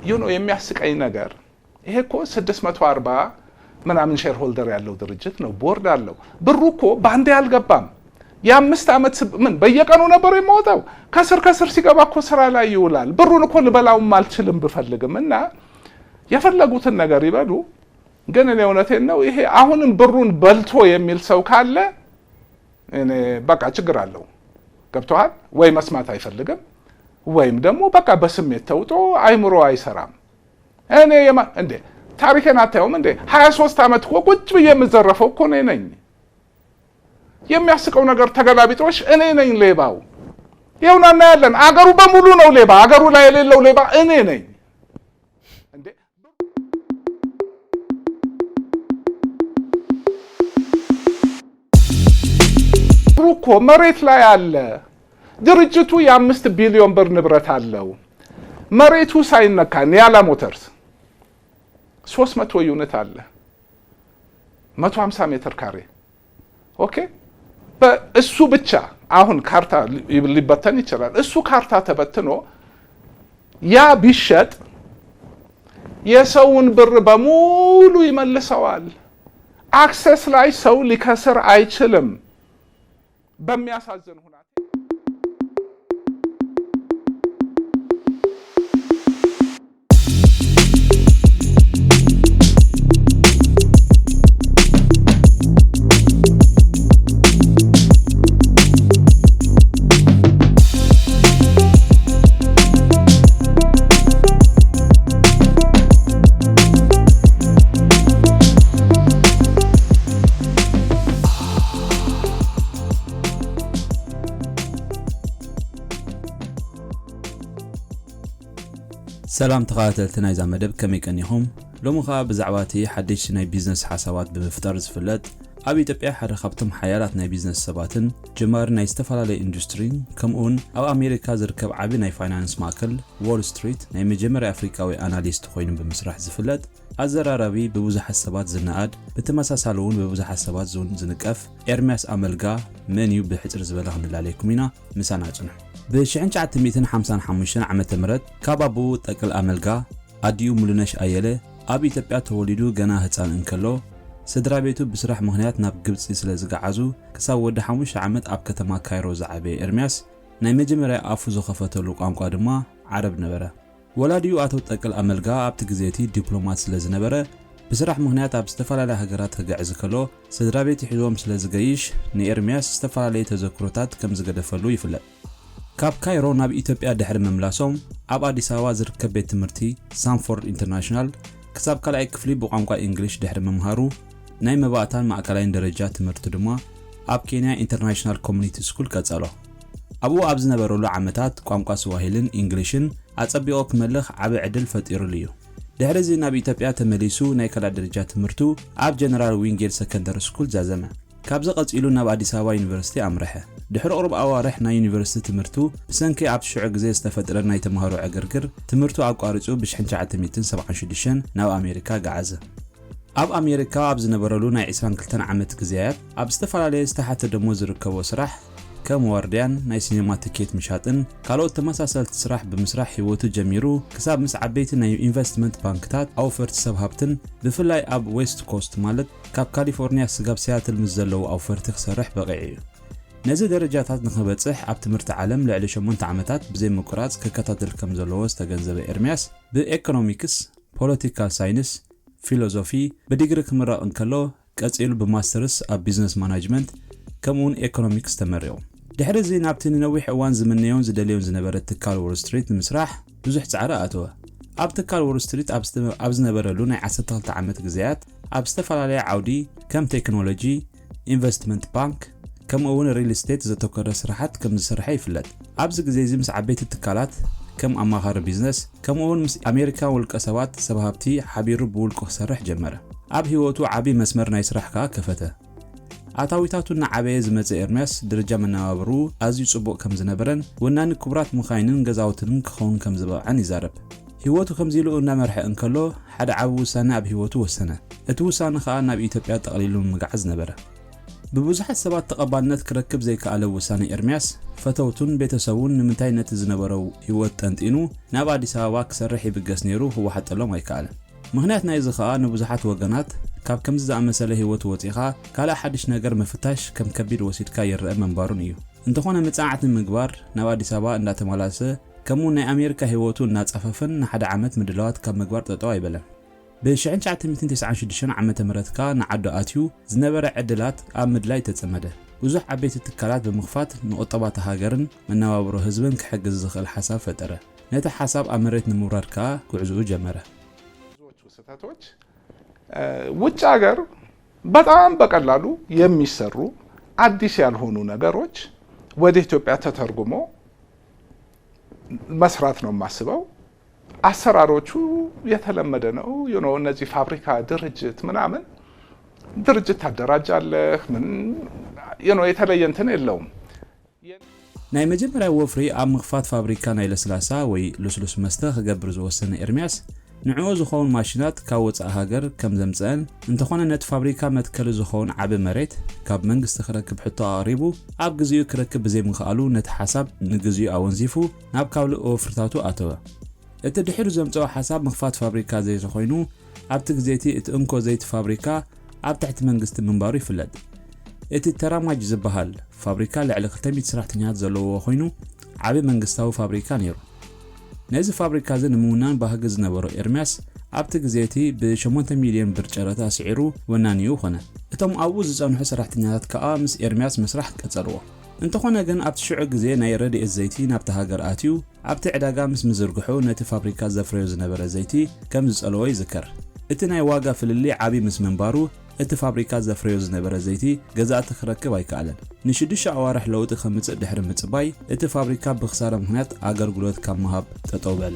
you know የሚያስቀኝ ነገር፣ ይሄ እኮ ስድስት መቶ አርባ ምናምን shareholder ያለው ድርጅት ነው፣ board አለው። ብሩ እኮ ባንዴ አልገባም። የአምስት ዓመት ስብ- ምን በየቀኑ ነበር የማወጣው። ከስር ከስር ሲገባ እኮ ስራ ላይ ይውላል። ብሩን እኮ ልበላውም አልችልም ብፈልግም። እና የፈለጉትን ነገር ይበሉ። ግን እኔ እውነቴን ነው፣ ይሄ አሁንም ብሩን በልቶ የሚል ሰው ካለ እኔ በቃ ችግር አለው። ገብቶሃል ወይ? መስማት አይፈልግም፣ ወይም ደግሞ በቃ በስሜት ተውጦ አይምሮ አይሰራም። እኔ የማ እንዴ፣ ታሪኬን አታየውም እንዴ? ሀያ ሶስት ዓመት እኮ ቁጭ ብዬ የምዘረፈው እኮ እኔ ነኝ። የሚያስቀው ነገር፣ ተገላቢጦሽ፣ እኔ ነኝ ሌባው። ይኸውና እናያለን። አገሩ በሙሉ ነው ሌባ። አገሩ ላይ የሌለው ሌባ እኔ ነኝ። እንዴ፣ ብሩ እኮ መሬት ላይ አለ። ድርጅቱ የአምስት ቢሊዮን ብር ንብረት አለው። መሬቱ ሳይነካ ኒያላ ሞተርስ ሶስት መቶ ዩኒት አለ፣ መቶ ሀምሳ ሜትር ካሬ። ኦኬ፣ በእሱ ብቻ አሁን ካርታ ሊ- ሊበተን ይችላል። እሱ ካርታ ተበትኖ ያ ቢሸጥ የሰውን ብር በሙሉ ይመልሰዋል። አክሰስ ላይ ሰው ሊከስር አይችልም። በሚያሳዝን ሁኔታ ሰላም ተኸታተልቲ ናይዛ መደብ፣ ከመይ ቀኒኹም? ሎሚ ኸኣ ብዛዕባ እቲ ሓድሽ ናይ ቢዝነስ ሓሳባት ብምፍጣር ዝፍለጥ፣ ኣብ ኢትዮጵያ ሓደ ካብቶም ሓያላት ናይ ቢዝነስ ሰባትን ጀማሪ ናይ ዝተፈላለየ ኢንዱስትሪን፣ ከምኡውን ኣብ ኣሜሪካ ዝርከብ ዓቢ ናይ ፋይናንስ ማእከል ዎል ስትሪት ናይ መጀመርያ ኣፍሪቃዊ ኣናሊስት ኮይኑ ብምስራሕ ዝፍለጥ፣ ኣዘራራቢ፣ ብብዙሓት ሰባት ዝነኣድ፣ ብተመሳሳሊ እውን ብብዙሓት ሰባት ዝን- ዝንቀፍ ኤርምያስ ኣመልጋ መን እዩ ብሕጽር ዝበለ ክንላለየኩም ኢና። ምሳና ጽንሑ። ብ ሽሕን ትሽዓተ ሚእትን ሓምሳን ሓሙሽተን ዓመተ ምህረት ካብ ኣቦኡ ጠቅል ኣመልጋ ኣዲኡ ሙሉነሽ ኣየለ ኣብ ኢትዮጵያ ተወሊዱ ገና ህጻን እንከሎ፣ ስድራ ቤቱ ብስራሕ ምኽንያት ናብ ግብጺ ስለ ዝገዓዙ፣ ክሳብ ወዲ ሓሙሽተ ዓመት ኣብ ከተማ ካይሮ ዝዓበየ ኤርምያስ፣ ናይ መጀመርያ ኣፉ ዝኸፈተሉ ቋንቋ ድማ ዓረብ ነበረ። ወላዲኡ ኣቶ ጠቅል ኣመልጋ ኣብቲ ግዜ እቲ ዲፕሎማት ስለ ዝነበረ፣ ብስራሕ ምኽንያት ኣብ ዝተፈላለያ ሃገራት ክግዕዝ ከሎ፣ ስድራ ቤት ሒዝዎም ስለ ዝገይሽ፣ ንኤርምያስ ዝተፈላለየ ተዘክሮታት ከም ዝገደፈሉ ይፍለጥ። ካብ ካይሮ ናብ ኢትዮጵያ ድሕሪ ምምላሶም፣ ኣብ ኣዲስ ኣበባ ዝርከብ ቤት ትምህርቲ ሳንፎርድ ኢንተርናሽናል ክሳብ ካልኣይ ክፍሊ ብቋንቋ ኢንግሊሽ ድሕሪ ምምሃሩ፣ ናይ መባእታን ማእከላይን ደረጃ ትምህርቱ ድማ ኣብ ኬንያ ኢንተርናሽናል ኮሚኒቲ ስኩል ቀጸሎ። ኣብኡ ኣብ ዝነበረሉ ዓመታት፣ ቋንቋ ስዋሂልን ኢንግሊሽን ኣጸቢቑ ክመልኽ ዓቢ ዕድል ፈጢሩሉ እዩ። ድሕሪ እዚ ናብ ኢትዮጵያ ተመሊሱ ናይ ካልኣይ ደረጃ ትምህርቱ ኣብ ጀነራል ዊንጌት ሰከንደሪ ስኩል ዛዘመ። ካብዚ ቀጺሉ ናብ ኣዲስ ኣበባ ዩኒቨርሲቲ ኣምርሐ። ድሕሪ ቁሩብ ኣዋርሕ ናይ ዩኒቨርሲቲ ትምህርቱ ብሰንኪ ኣብቲ ሽዑ ግዜ ዝተፈጥረ ናይ ተምሃሮ ዕግርግር ትምህርቱ ኣቋሪጹ ብሽሕን ትሽዓተ ሚእትን ሰብዓን ሽዱሽተን ናብ ኣሜሪካ ገዓዘ። ኣብ ኣሜሪካ ኣብ ዝነበረሉ ናይ ዕስራን ክልተን ዓመት ግዜያት ኣብ ዝተፈላለየ ዝተሓተ ደሞዝ ዝርከቦ ስራሕ ከም ዋርድያን ናይ ሲኔማ ትኬት ምሻጥን ካልኦት ተመሳሰልቲ ስራሕ ብምስራሕ ህይወቱ ጀሚሩ ክሳብ ምስ ዓበይቲ ናይ ኢንቨስትመንት ባንክታት ኣውፈርቲ ሰብ ሃብትን ብፍላይ ኣብ ዌስት ኮስት ማለት ካብ ካሊፎርኒያ ስጋብ ሲያትል ምስ ዘለዉ ኣውፈርቲ ክሰርሕ በቒዑ እዩ። ነዚ ደረጃታት ንኽበጽሕ ኣብ ትምህርቲ ዓለም ልዕሊ ሸሞንተ ዓመታት ብዘይ ምቁራጽ ክከታተል ከም ዘለዎ ዝተገንዘበ ኤርምያስ ብኤኮኖሚክስ፣ ፖለቲካል ሳይንስ፣ ፊሎዞፊ ብዲግሪ ክምረቕ እንከሎ ቀጺሉ ብማስተርስ ኣብ ቢዝነስ ማናጅመንት ከምኡውን ኤኮኖሚክስ ተመሪቑ። ድሕሪ እዚ ናብቲ ንነዊሕ እዋን ዝምነዮን ዝደልዮን ዝነበረ ትካል ዎል ስትሪት ንምስራሕ ብዙሕ ጻዕሪ ኣተወ። ኣብ ትካል ዎል ስትሪት ኣብ ዝተ- ኣብ ዝነበረሉ ናይ ዓሰርተ ክልተ ዓመት ግዜያት ኣብ ዝተፈላለየ ዓውዲ ከም ቴክኖሎጂ፣ ኢንቨስትመንት ባንክ ከምኡ እውን ሪል ስቴት ዘተኮረ ስራሓት ከም ዝሰርሐ ይፍለጥ። ኣብዚ ግዜ እዚ ምስ ዓበይቲ ትካላት ከም ኣማኻሪ ቢዝነስ ከምኡ እውን ምስ ኣሜሪካን ውልቀ ሰባት ሰብ ሃብቲ ሓቢሩ ብውልቁ ክሰርሕ ጀመረ። ኣብ ህይወቱ ዓቢ መስመር ናይ ስራሕ ከኣ ከፈተ። ኣታዊታቱ እናዓበየ ዝመጸ ኤርምያስ ደረጃ መነባብርኡ ኣዝዩ ጽቡቕ ከም ዝነበረን ወናኒ ክቡራት መኻይንን ገዛውትን ክኸውን ከም ዝበቕዐን ይዛረብ። ህይወቱ ከምዚ ኢሉ እናመርሐ እንከሎ ሓደ ዓቢ ውሳነ ኣብ ህይወቱ ወሰነ። እቲ ውሳነ ከኣ ናብ ኢትዮጵያ ጠቕሊሉ ንምግዓዝ ነበረ። ብብዙሓት ሰባት ተቐባልነት ክረክብ ዘይከኣለ ውሳነ ኤርምያስ፣ ፈተውቱን ቤተሰቡን ንምንታይ ነቲ ዝነበሮ ህይወት ጠንጢኑ ናብ ኣዲስ ኣበባ ክሰርሕ ይብገስ ነይሩ ክወሓጠሎም ኣይከኣለን። ምኽንያት ናይዚ ኸኣ ንብዙሓት ወገናት ካብ ከምዚ ዝኣመሰለ ህይወት ወጺኻ ካልእ ሓድሽ ነገር ምፍታሽ ከም ከቢድ ወሲድካ ይረአ ምንባሩን እዩ። እንተኾነ መጽናዕቲ ንምግባር ናብ ኣዲስ ኣበባ እንዳተመላለሰ ከምኡ ናይ ኣሜሪካ ህይወቱ እናጻፈፈን ንሓደ ዓመት ምድላዋት ካብ ምግባር ጠጠው ኣይበለን። ብ1996 ዓመተ ምህረት ከኣ ንዓዱ ኣትዩ ዝነበረ ዕድላት ኣብ ምድላይ ተጸመደ። ብዙሕ ዓበይቲ ትካላት ብምኽፋት ንቁጠባ እታ ሃገርን መነባብሮ ህዝብን ክሕግዝ ዝኽእል ሓሳብ ፈጠረ። ነቲ ሓሳብ ኣብ መሬት ንምውራድ ከኣ ጉዕዝኡ ጀመረ። ብዙዎቹ ስህተቶች ውጭ ሀገር በጣም በቀላሉ የሚሰሩ አዲስ ያልሆኑ ነገሮች ወደ ኢትዮጵያ ተተርጉሞ መስራት ነው የማስበው። አሰራሮቹ የተለመደ ነው። You know እነዚህ ፋብሪካ ድርጅት ምናምን ድርጅት ታደራጃለህ ምን you know የተለየ እንትን የለውም። ናይ መጀመርያ ወፍሪ ኣብ ምኽፋት ፋብሪካ ናይ ለስላሳ ወይ ልስሉስ መስተ ክገብር ዝወሰነ ኤርምያስ ንዕኡ ዝኸውን ማሽናት ካብ ወጻኢ ሃገር ከም ዘምጽአን እንተኾነ ነቲ ፋብሪካ መትከሊ ዝኸውን ዓቢ መሬት ካብ መንግስቲ ክረክብ ሕቶ ኣቕሪቡ ኣብ ግዚኡ ክረክብ ብዘይምኽኣሉ ነቲ ሓሳብ ንግዚኡ ኣወንዚፉ ናብ ካልእ ወፍርታቱ ኣተወ። እቲ ድሒሩ ዘምጽኦ ሓሳብ ምኽፋት ፋብሪካ ዘይቲ ኮይኑ ኣብቲ ግዜ እቲ እቲ እንኮ ዘይቲ ፋብሪካ ኣብ ትሕቲ መንግስቲ ምንባሩ ይፍለጥ። እቲ ተራማጅ ዝበሃል ፋብሪካ ልዕሊ 200 ሰራሕተኛታት ዘለዎ ኮይኑ ዓቢ መንግስታዊ ፋብሪካ ነይሩ። ነዚ ፋብሪካ እዚ ንምውናን ባህጊ ዝነበሮ ኤርምያስ ኣብቲ ግዜ እቲ ብ8 ሚልዮን ብር ጨረታ ስዒሩ ወናኒኡ ኾነ። እቶም ኣብኡ ዝጸንሑ ሰራሕተኛታት ከኣ ምስ ኤርምያስ ምስራሕ ቀጸልዎ። እንተኾነ ግን ኣብቲ ሽዑ ግዜ ናይ ረድኤት ዘይቲ ናብቲ ሃገር ኣትዩ ኣብቲ ዕዳጋ ምስ ምዝርግሑ ነቲ ፋብሪካ ዘፍረዮ ዝነበረ ዘይቲ ከም ዝጸለዎ ይዝከር። እቲ ናይ ዋጋ ፍልልይ ዓቢ ምስ ምንባሩ እቲ ፋብሪካ ዘፍረዮ ዝነበረ ዘይቲ ገዛእቲ ክረክብ ኣይከኣለን። ንሽዱሽተ ኣዋርሕ ለውጢ ከምጽእ ድሕሪ ምጽባይ እቲ ፋብሪካ ብኽሳራ ምኽንያት ኣገልግሎት ካብ ምሃብ ጠጠው በለ።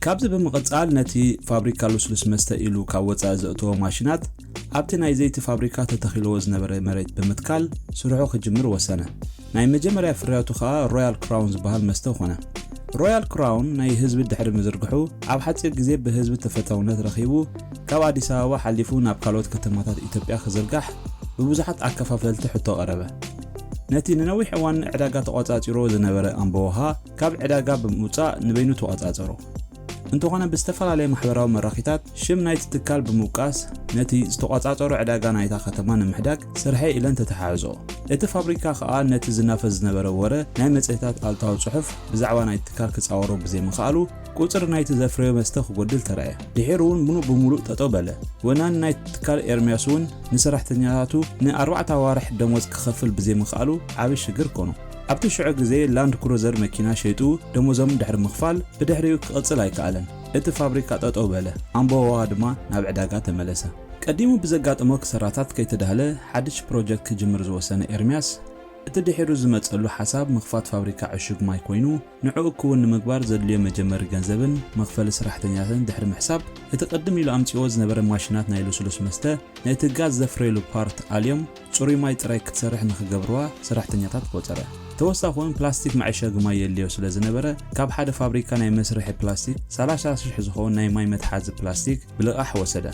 ካብዚ ብምቕጻል ነቲ ፋብሪካ ልስሉስ መስተ ኢሉ ካብ ወጻኢ ዘእተዎ ማሽናት ኣብቲ ናይ ዘይቲ ፋብሪካ ተተኺልዎ ዝነበረ መሬት ብምትካል ስርሑ ክጅምር ወሰነ። ናይ መጀመርያ ፍርያቱ ኸኣ ሮያል ክራውን ዝበሃል መስተ ኾነ። ሮያል ክራውን ናይ ህዝቢ ድሕሪ ምዝርግሑ ኣብ ሓጺር ግዜ ብህዝቢ ተፈታውነት ረኺቡ ካብ ኣዲስ ኣበባ ሓሊፉ ናብ ካልኦት ከተማታት ኢትዮጵያ ክዝርጋሕ ብብዙሓት ኣከፋፈልቲ ሕቶ ቀረበ። ነቲ ንነዊሕ እዋን ዕዳጋ ተቖጻጺሮ ዝነበረ ኣምቦ ውሃ ካብ ዕዳጋ ብምውጻእ ንበይኑ ተቖጻጸሮ። እንተኾነ ብዝተፈላለየ ማሕበራዊ መራኺታት ሽም ናይቲ ትካል ብምውቃስ ነቲ ዝተቖጻጸሮ ዕዳጋ ናይታ ከተማ ንምሕዳግ ስርሐይ ኢለን ተተሓሕዝኦ። እቲ ፋብሪካ ኸኣ ነቲ ዝናፈስ ዝነበረ ወረ ናይ መጽሔታት ኣሉታዊ ጽሑፍ ብዛዕባ ናይቲ ትካል ክጻወሮ ብዘይምኽኣሉ ቁጽሪ ናይቲ ዘፍረዮ መስተ ክጎድል ተራእየ። ድሒሩ እውን ምሉእ ብምሉእ ጠጠው በለ። ወናኒ ናይቲ ትካል ኤርምያስ እውን ንሰራሕተኛታቱ ንኣርባዕተ ኣዋርሕ ደሞዝ ክኸፍል ብዘይምኽኣሉ ዓቢ ሽግር ኮኑ። ኣብቲ ሽዑ ግዜ ላንድ ክሩዘር መኪና ሸይጡ ደሞዞም ድሕሪ ምኽፋል ብድሕሪኡ ክቕጽል ኣይከኣለን። እቲ ፋብሪካ ጠጠው በለ። ኣምቦ ውሃ ድማ ናብ ዕዳጋ ተመለሰ። ቀዲሙ ብዘጋጠሞ ክሰራታት ከይተዳህለ ሓድሽ ፕሮጀክት ክጅምር ዝወሰነ ኤርምያስ እቲ ድሒሩ ዝመጸሉ ሓሳብ ምኽፋት ፋብሪካ ዕሹግ ማይ ኮይኑ ንዕኡ ክውን ንምግባር ዘድልዮ መጀመሪ ገንዘብን መኽፈሊ ሰራሕተኛታትን ድሕሪ ምሕሳብ እቲ ቅድም ኢሉ ኣምጺዎ ዝነበረ ማሽናት ናይ ልስሉስ መስተ ነቲ ጋዝ ዘፍረየሉ ፓርት ኣልዮም ጽሩይ ማይ ጥራይ ክትሰርሕ ንኽገብርዋ ሰራሕተኛታት ቆጸረ። ተወሳኺ እውን ፕላስቲክ መዐሸጊ ማይ የድልዮ ስለ ዝነበረ ካብ ሓደ ፋብሪካ ናይ መስርሒ ፕላስቲክ 30,000 ዝኸውን ናይ ማይ መትሓዚ ፕላስቲክ ብልቓሕ ወሰደ።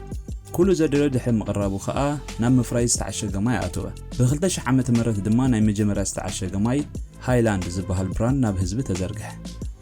ኩሉ ዘድልዮ ድሕሪ ምቕራቡ ኸኣ ናብ ምፍራይ ዝተዓሸገ ማይ ኣተወ። ብ2000 ዓመተ ምህረት ድማ ናይ መጀመርያ ዝተዓሸገ ማይ ሃይላንድ ዝበሃል ብራንድ ናብ ህዝቢ ተዘርግሐ።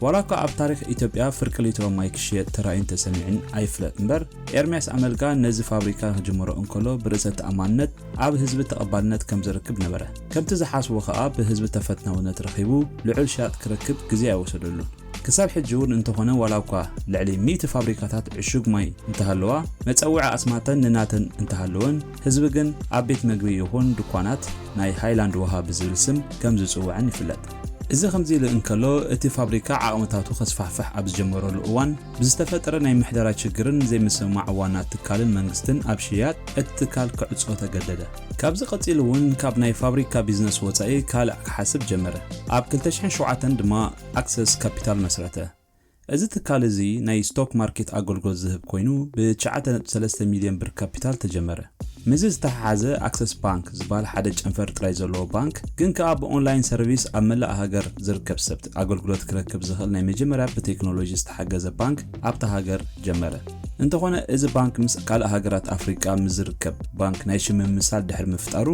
ዋላ እኳ ኣብ ታሪኽ ኢትዮጵያ ፍርቂ ሊትሮ ማይ ክሽየጥ ተራእዩን ተሰሚዑን ኣይፍለጥ እምበር ኤርምያስ ኣመልካ ነዚ ፋብሪካ ክጅምሮ እንከሎ ብርእሰ ተኣማንነት ኣብ ህዝቢ ተቐባልነት ከም ዝረክብ ነበረ። ከምቲ ዝሓስቦ ኸኣ ብህዝቢ ተፈታውነት ረኺቡ ልዑል ሽያጥ ክረክብ ግዜ ኣይወሰደሉን። ክሳብ ሕጂ እውን እንተኾነ ዋላ እኳ ልዕሊ ሚእቲ ፋብሪካታት ዕሹግ ማይ እንተሃለዋ መጸውዒ ኣስማተን ንናተን እንተሃለወን ህዝቢ ግን ኣብ ቤት መግቢ ይኹን ድኳናት ናይ ሃይላንድ ውሃ ብዝብል ስም ከም ዝጽውዐን ይፍለጥ። እዚ ከምዚ ኢሉ እንከሎ እቲ ፋብሪካ ዓቕምታቱ ከስፋሕፍሕ ኣብ ዝጀመረሉ እዋን ብዝተፈጠረ ናይ ምሕደራ ችግርን ዘይምስምማዕ ዋና ትካልን መንግስትን ኣብ ሽያጥ እቲ ትካል ክዕጾ ተገደደ። ካብዚ ቀጺሉ እውን ካብ ናይ ፋብሪካ ቢዝነስ ወጻኢ ካልእ ክሓስብ ጀመረ። ኣብ 2007 ድማ ኣክሰስ ካፒታል መስረተ። እዚ ትካል እዚ ናይ ስቶክ ማርኬት ኣገልግሎት ዝህብ ኮይኑ ብ9.3 ሚልዮን ብር ካፒታል ተጀመረ። ምስዚ ዝተሓሓዘ ኣክሰስ ባንክ ዝበሃል ሓደ ጨንፈር ጥራይ ዘለዎ ባንክ ግን ከኣ ብኦንላይን ሰርቪስ ኣብ መላእ ሃገር ዝርከብ ሰብ ኣገልግሎት ክረክብ ዝኽእል ናይ መጀመርያ ብቴክኖሎጂ ዝተሓገዘ ባንክ ኣብታ ሃገር ጀመረ። እንተኾነ፣ እዚ ባንክ ምስ ካልእ ሃገራት ኣፍሪቃ ምስ ዝርከብ ባንክ ናይ ሽም ምምስሳል ድሕሪ ምፍጣሩ፣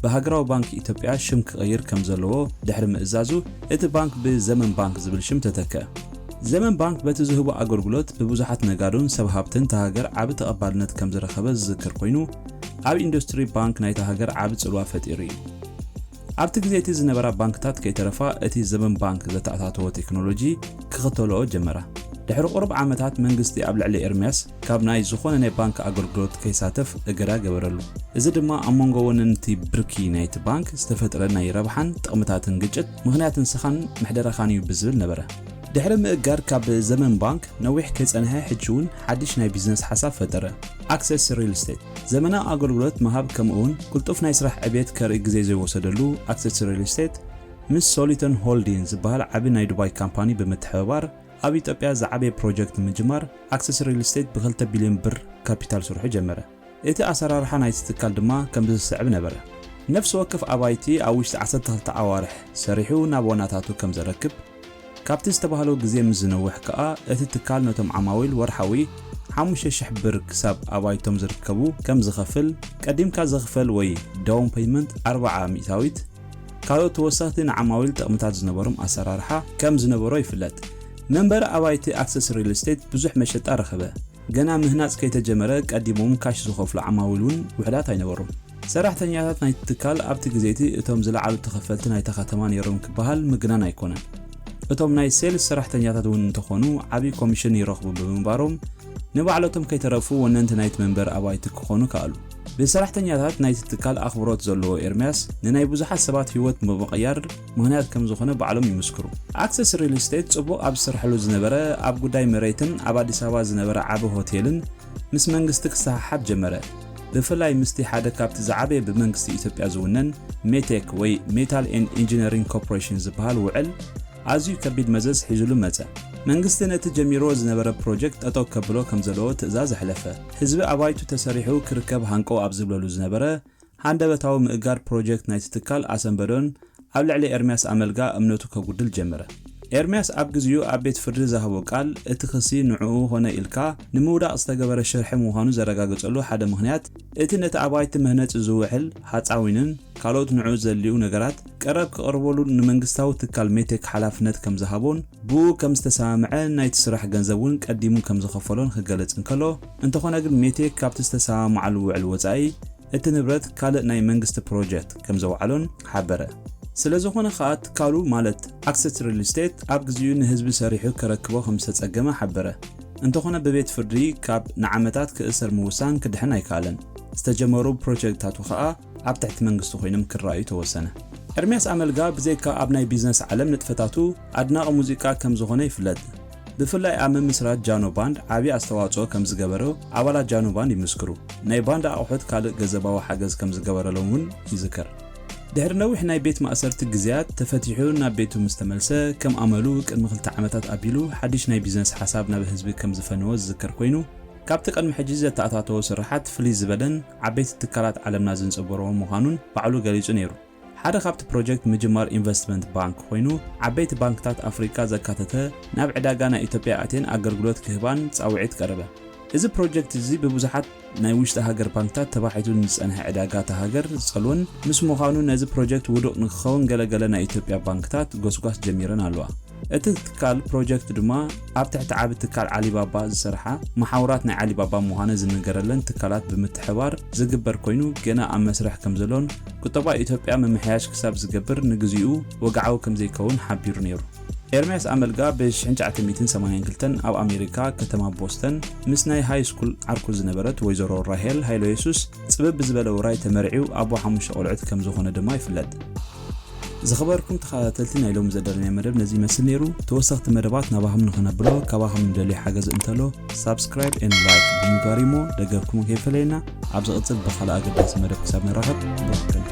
ብሃገራዊ ባንክ ኢትዮጵያ ሽም ክቕይር ከም ዘለዎ ድሕሪ ምእዛዙ፣ እቲ ባንክ ብዘመን ባንክ ዝብል ሽም ተተክአ። ዘመን ባንክ በቲ ዝህቦ ኣገልግሎት ብብዙሓት ነጋዶን ሰብ ሃብትን እታ ሃገር ዓቢ ተቐባልነት ከም ዝረኸበ ዝዝከር ኮይኑ፣ ኣብ ኢንዱስትሪ ባንክ ናይታ ሃገር ዓቢ ጽልዋ ፈጢሩ እዩ። ኣብቲ ግዜ እቲ ዝነበራ ባንክታት ከይተረፋ እቲ ዘመን ባንክ ዘተኣታተዎ ቴክኖሎጂ ክኽተልኦ ጀመራ። ድሕሪ ቁሩብ ዓመታት መንግስቲ ኣብ ልዕሊ ኤርምያስ ካብ ናይ ዝኾነ ናይ ባንክ ኣገልግሎት ከይሳተፍ እገዳ ገበረሉ። እዚ ድማ ኣብ መንጎ ወነንቲ ብርኪ ናይቲ ባንክ ዝተፈጥረ ናይ ረብሓን ጥቕምታትን ግጭት ምኽንያት ንስኻን ምሕደራኻን እዩ ብዝብል ነበረ። ድሕሪ ምእጋድ ካብ ዘመን ባንክ ነዊሕ ከይጸንሐ ሕጂ እውን ሓድሽ ናይ ቢዝነስ ሓሳብ ፈጠረ። ኣክሰስ ሪል ስቴት። ዘመናዊ ኣገልግሎት ምሃብ ከምኡ እውን ቅልጡፍ ናይ ስራሕ ዕቤት ከርኢ ግዜ ዘይወሰደሉ ኣክሰስ ሪል ስቴት ምስ ሶሊተን ሆልዲንግ ዝበሃል ዓቢ ናይ ዱባይ ካምፓኒ ብምትሕብባር ኣብ ኢትዮጵያ ዝዓበየ ፕሮጀክት ንምጅማር ኣክሰስ ሪል ስቴት ብክልተ ቢልዮን ብር ካፒታል ስርሑ ጀመረ። እቲ ኣሰራርሓ ናይቲ ትካል ድማ ከምዚ ዝስዕብ ነበረ። ነፍሲ ወከፍ ኣባይቲ ኣብ ውሽጢ ዓሰርተ ክልተ ኣዋርሕ ሰሪሑ ናብ ዋናታቱ ከም ዘረክብ፣ ካብቲ ዝተባህሎ ግዜ ምስ ዝነውሕ ከኣ እቲ ትካል ነቶም ዓማዊል ወርሓዊ ሓሙሽተ ሽሕ ብር ክሳብ ኣባይቶም ዝርከቡ ከም ዝኸፍል፣ ቀዲምካ ዝኽፈል ወይ ዳውን ፔይመንት ኣርብዓ ሚእታዊት፣ ካልኦት ተወሰኽቲ ንዓማዊል ጥቕምታት ዝነበሮም ኣሰራርሓ ከም ዝነበሮ ይፍለጥ። መንበሪ ኣባይቲ ኣክሰስ ሪል ስቴት ብዙሕ መሸጣ ረኸበ። ገና ምህናጽ ከይተጀመረ ቀዲሞም ካሽ ዝኸፍሉ ዓማዊል እውን ውሑዳት ኣይነበሩን። ሰራሕተኛታት ናይቲ ትካል ኣብቲ ግዜ እቲ እቶም ዝለዓሉ ተኸፈልቲ ናይታ ከተማ ነይሮም ክበሃል ምግናን ኣይኮነን። እቶም ናይ ሴልስ ሰራሕተኛታት እውን እንተኾኑ ዓቢ ኮሚሽን ይረኽቡ ብምንባሮም ንባዕለቶም ከይተረፉ ወነንቲ ናይቲ መንበሪ ኣባይቲ ክኾኑ ከኣሉ። ብሰራሕተኛታት ናይቲ ትካል ኣኽብሮት ዘለዎ ኤርምያስ ንናይ ብዙሓት ሰባት ህይወት ብምቕያር ምኽንያት ከም ዝኾነ ባዕሎም ይምስክሩ። ኣክሰስ ሪል ስቴት ጽቡቕ ኣብ ዝሰርሐሉ ዝነበረ ኣብ ጉዳይ መሬትን ኣብ ኣዲስ ኣበባ ዝነበረ ዓቢ ሆቴልን ምስ መንግስቲ ክሰሓሓብ ጀመረ። ብፍላይ ምስቲ ሓደ ካብቲ ዝዓበየ ብመንግስቲ ኢትዮጵያ ዝውነን ሜቴክ ወይ ሜታል ኤንድ ኢንጂነሪንግ ኮርፖሬሽን ዝበሃል ውዕል ኣዝዩ ከቢድ መዘዝ ሒዙሉ መጸ። መንግስቲ ነቲ ጀሚርዎ ዝነበረ ፕሮጀክት ጠጠው ከብሎ ከም ዘለዎ ትእዛዝ ኣሕለፈ። ህዝቢ ኣባይቱ ተሰሪሑ ክርከብ ሃንቀው ኣብ ዝብለሉ ዝነበረ ሃንደበታዊ ምእጋድ ፕሮጀክት ናይቲ ትካል ኣሰንበዶን ኣብ ልዕሊ ኤርምያስ ኣመልጋ እምነቱ ከጉድል ጀመረ። ኤርምያስ ኣብ ግዜኡ ኣብ ቤት ፍርዲ ዝሃቦ ቃል፣ እቲ ክሲ ንዕኡ ኾነ ኢልካ ንምውዳቕ ዝተገበረ ሽርሒ ምዃኑ ዘረጋገጸሉ ሓደ ምኽንያት፣ እቲ ነቲ ኣባይቲ መህነጺ ዝውዕል ሃጻዊንን ካልኦት ንዕኡ ዘድልዩ ነገራት ቀረብ ክቐርበሉ ንመንግስታዊ ትካል ሜቴክ ሓላፍነት ከም ዝሃቦን ብኡ ከም ዝተሰማምዐ ናይቲ ስራሕ ገንዘብ እውን ቀዲሙ ከም ዝኸፈሎን ክገለጽ እንከሎ፣ እንተኾነ ግን ሜቴክ ካብቲ ዝተሰማማዓሉ ውዕል ወጻኢ እቲ ንብረት ካልእ ናይ መንግስቲ ፕሮጀክት ከም ዘውዓሎን ሓበረ። ስለ ዝኾነ ኸኣ ትካሉ ማለት ኣክሰስ ሪል ስቴት ኣብ ግዜኡ ንህዝቢ ሰሪሑ ከረክቦ ከም ዝተጸገመ ሓበረ። እንተኾነ ብቤት ፍርዲ ካብ ንዓመታት ክእሰር ምውሳን ክድሕን ኣይከኣለን። ዝተጀመሩ ፕሮጀክትታቱ ኸኣ ኣብ ትሕቲ መንግስቲ ኮይኖም ክረኣዩ ተወሰነ። ኤርምያስ ኣመልጋ ብዘይካ ኣብ ናይ ቢዝነስ ዓለም ንጥፈታቱ ኣድናቒ ሙዚቃ ከም ዝኾነ ይፍለጥ። ብፍላይ ኣብ ምምስራት ጃኖ ባንድ ዓቢ ኣስተዋጽኦ ከም ዝገበረ ኣባላት ጃኖ ባንድ ይምስክሩ። ናይ ባንድ ኣቑሑት ካልእ ገንዘባዊ ሓገዝ ከም ዝገበረሎም እውን ይዝከር። ድሕሪ ነዊሕ ናይ ቤት ማእሰርቲ ግዜያት ተፈቲሑ ናብ ቤቱ ምስ ተመልሰ፣ ከም ኣመሉ ቅድሚ ክልተ ዓመታት ኣቢሉ ሓድሽ ናይ ቢዝነስ ሓሳብ ናብ ህዝቢ ከም ዝፈነወ ዝዝከር ኮይኑ፣ ካብቲ ቅድሚ ሕጂ ዘተኣታተዎ ስራሓት ፍልይ ዝበለን ዓበይቲ ትካላት ዓለምና ዝንጽበርዎ ምዃኑን ባዕሉ ገሊጹ ነይሩ። ሓደ ካብቲ ፕሮጀክት ምጅማር ኢንቨስትመንት ባንክ ኮይኑ፣ ዓበይቲ ባንክታት ኣፍሪቃ ዘካተተ ናብ ዕዳጋ ናይ ኢትዮጵያ ኣትየን ኣገልግሎት ክህባን ጻውዒት ቀረበ። እዚ ፕሮጀክት እዚ ብብዙሓት ናይ ውሽጢ ሃገር ባንክታት ተባሒቱ ንዝጸንሐ ዕዳጋ እታ ሃገር ዝጸልወን ምስ ምዃኑ፣ ነዚ ፕሮጀክት ውዱቕ ንክኸውን ገለገለ ናይ ኢትዮጵያ ባንክታት ጎስጓስ ጀሚረን ኣለዋ። እቲ ትካል ፕሮጀክት ድማ ኣብ ትሕቲ ዓቢ ትካል ዓሊባባ ዝሰርሓ መሓውራት ናይ ዓሊባባ ምዃነ ዝንገረለን ትካላት ብምትሕባር ዝግበር ኮይኑ፣ ገና ኣብ መስርሕ ከም ዘሎን ቁጠባ ኢትዮጵያ ምምሕያሽ ክሳብ ዝገብር ንግዚኡ ወግዓዊ ከም ዘይከውን ሓቢሩ ነይሩ። ኤርምያስ ኣመልጋ ብ ሽሕን ትሽዓተ ሚእትን ሰማንያን ክልተን ኣብ ኣሜሪካ ከተማ ቦስተን ምስ ናይ ሃይ ስኩል ዓርኩ ዝነበረት ወይዘሮ ራሄል ሃይለየሱስ ጽብብ ብዝበለ ውራይ ተመርዒው ኣቦ ሓሙሽተ ቆልዑት ከም ዝኾነ ድማ ይፍለጥ። ዝኸበርኩም ተኸታተልቲ ናይ ሎሚ ዘዳለናዮ መደብ ነዚ ይመስል ነይሩ። ተወሰኽቲ መደባት ናባኹም ንኸነብሎ ካባኹም ንደልዮ ሓገዝ እንተሎ ሳብስክራይብ ኤንድ ላይክ ብምግባር እሞ ደገፍኩም ከይፈለየና። ኣብ ዝቕጽል ብኻልእ ኣገዳሲ መደብ ክሳብ ንራኸብ ብሩኽ ቀን።